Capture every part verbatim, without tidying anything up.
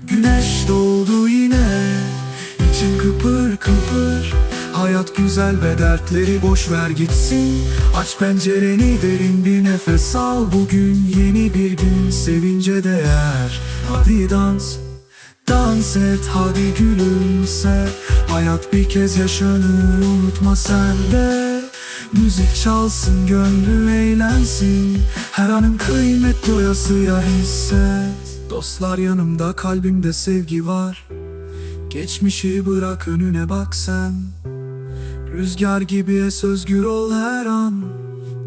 گونش دؤندو یئنه، ایچیم قیپیر قیپیر. حیات گؤزل و دردلری بوش وئر گئتسین. آچ پنجره‌نی، درین بیر نفس آل. بوگون یئنی بیر گون، سئوینجه دَیر. هادی دانس، دانس ائت، هادی گولومسه. حیات بیر کز یاشانیر، اونوتما سن ده. موزیک چالسین، گؤنلون ائیلنسین. هر آنین قیمتین دویاسییا حیس ائت. دوستلار یانیمدا، قلبیمده سئوگی وار. کئچمیشی بوراخ، اؤنونه باخ سن. روزگار کیمی ائس، اؤزگور اول هر آن.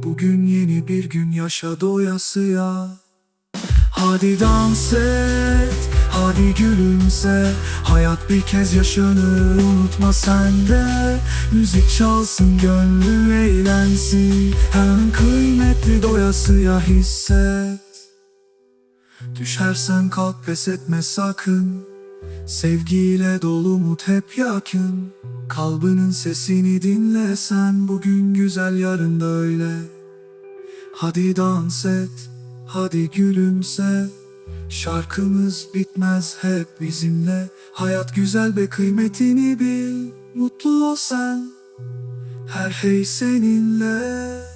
بوگون یئنی بیر گون، یاشا دویاسییا. هادی دانس ائت، هادی گولومسه. حیات بیر کز یاشانیر، اونوتما سن ده. موزیک چالسین، گؤنلون ائیلنسین. هر آنین قیمتین دویاسییا حیس ائت. دوشرسن، قالخ، پس ائتمه ساکین. سئوگی ایله دولو اومود هپ یاخین. قلبی‌نین سسینی دینله سن، بوگون گؤزل، یارین دا اؤیله. هادی دانس ائت، هادی گولومسه. شارخیمیز بیتمز هپ بیزیمله. حیات گؤزل، بیل قیمتینی بیل. موتلو اول سن، هر هئی سنینله.